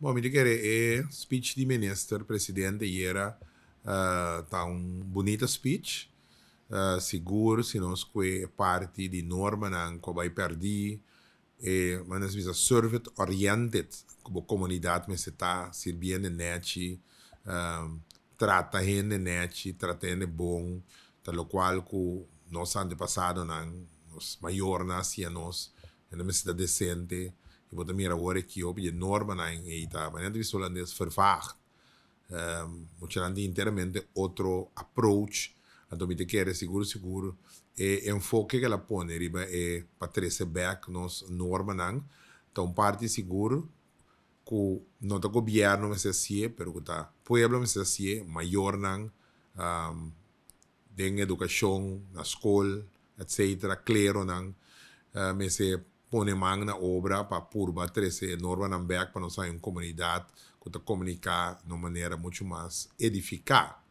Bon, mi ta kere e speech di minister presidente ayera ta un bunita speech. Sigur si nos kue e parti di normanan ku a bai pèrdí, e manera nos bisa service oriented ku bo komunidat mester ta sirbiendo nèchi, trata hende nèchi, trata hende bon, ta lokual ku nos antepasadonan, nos mayornan a siña nos. Hende mester ta decente y bo ta mira awor aki hopi dje normanan ey ta manera ta bisa holandes vervaagd. Muchanan tin enteramente otro approach anto mi ta kere sigur sigur e enfoke ke el a pone riba e pa trece bek nos normanan ta un parti sigur ku no ta gobierno mester hacié pero ku ta pueblo mester hacié, mayornan den edukashon, na skol, etcetera, kleronan mester pone man na obra pa purba trese e normanan bek pa nos haña un komunidat ku ta komuniká na un manera muchu mas edifiká.